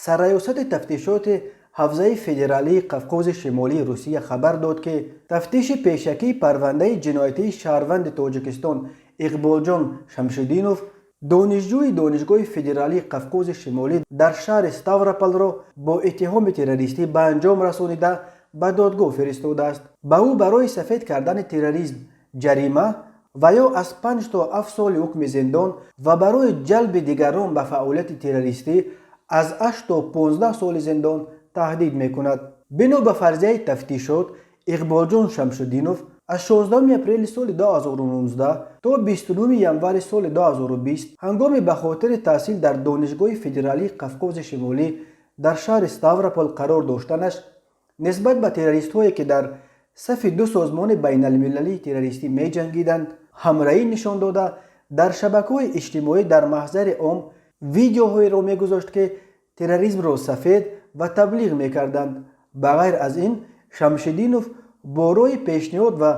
Сарраёсати тафтишоти ҳавзаи федералии Қавқози Шимолии Русия хабар дод, ки тафтиши пешакии парвандаи ҷиноятии шаҳрванди Тоҷикистон Иқболҷон Шамшиддинов, донишҷӯи Донишгоҳи федералии Қавқози Шимолӣ дар шаҳри Ставрополро бо иттиҳоми террористӣ ба анҷом расонида, ба додгоҳ фиристодааст. Ба ӯ барои сафед кардани терроризм ҷарима ва ё аз 5 то 7 соли ҳукми зиндон ва барои ҷалби дигарон ба фаъолияти террористӣ аз 8 то 15 соли зиндон таҳдид мекунад. Бино ба фарзияи тафтишот, Иқболҷон Шамшуддинов аз 16 апрели соли 2019 то 29 январи соли 2020 ҳангоми ба хотири таҳсил дар Донишгоҳи федералии Қавқози Шимолӣ дар шаҳри Ставропол қарор доштанаш нисбат ба террористҳое, ки дар сафи ду созмони байналмилалии террористӣ меҷангиданд, ҳамраҳӣ нишон дода, дар шабакаҳои иҷтимоӣ дар маҳзари ом видеоҳоеро мегузошт, ки терроризмро сафед ва таблиғ мекарданд. Ба ғайр аз ин, Шамшиддинов бо роҳи пешниҳод ва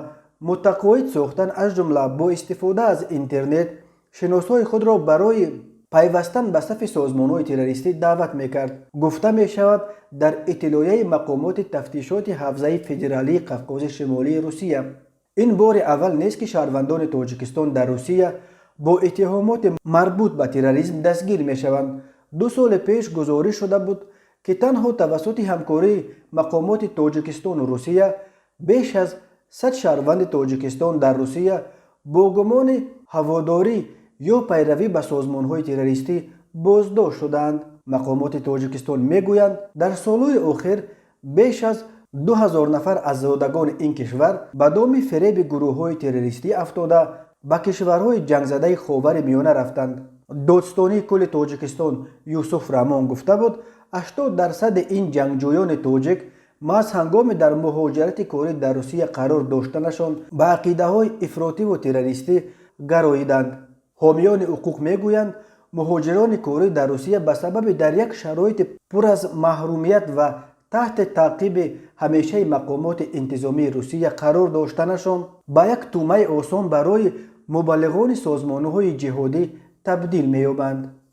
мутақоид сохтан, аз ҷумла бо истифода аз интернет, шиносҳои худро барои пайвастан ба сафи созмонҳои террористӣ даъват мекард, гуфта мешавад дар иттилоияи мақомоти тафтишоти ҳавзаи федералии Қавқози Шимолии Русия. Ин бори аввал нест, ки шаҳрвандони Тоҷикистон дар Русия бо иттиҳомоти марбут ба терроризм дастгир мешаванд. 2 соли пеш гузориш шуда буд, ки танҳо тавассути ҳамкории мақомоти Тоҷикистону Русия беш аз 100 шаҳрванди Тоҷикистон дар Русия бо гумони ҳаводорӣ ё пайравӣ ба созмонҳои террористӣ боздошт шудаанд. Мақомоти Тоҷикистон мегӯянд, дар солҳои охир беш аз 2000 нафар аз зодагони ин кишвар ба доми фиреби гурӯҳҳои террористӣ афтода, ба кишварҳои ҷангзадаи Ховари Миёна рафтанд. Додстонии кулли Тоҷикистон Юсуф Раҳмон гуфта буд, 80 дарсади ин ҷангҷӯёни тоҷик маҳз ҳангоми дар муҳоҷирати корӣ дар Русия қарор доштанашон ба ақидаҳои ифротиву террористӣ гароиданд. Ҳомиёни ҳуқуқ мегӯянд, муҳоҷирони корӣ дар Русия ба сабаби дар як шароити пур аз маҳрумият ва таҳти таъқиби ҳамешаи мақомоти интизомии Русия қарор доштанашон ба як тӯъмаи осон барои мубаллиғони созмонҳои ҷиҳодӣ табдил меёбанд.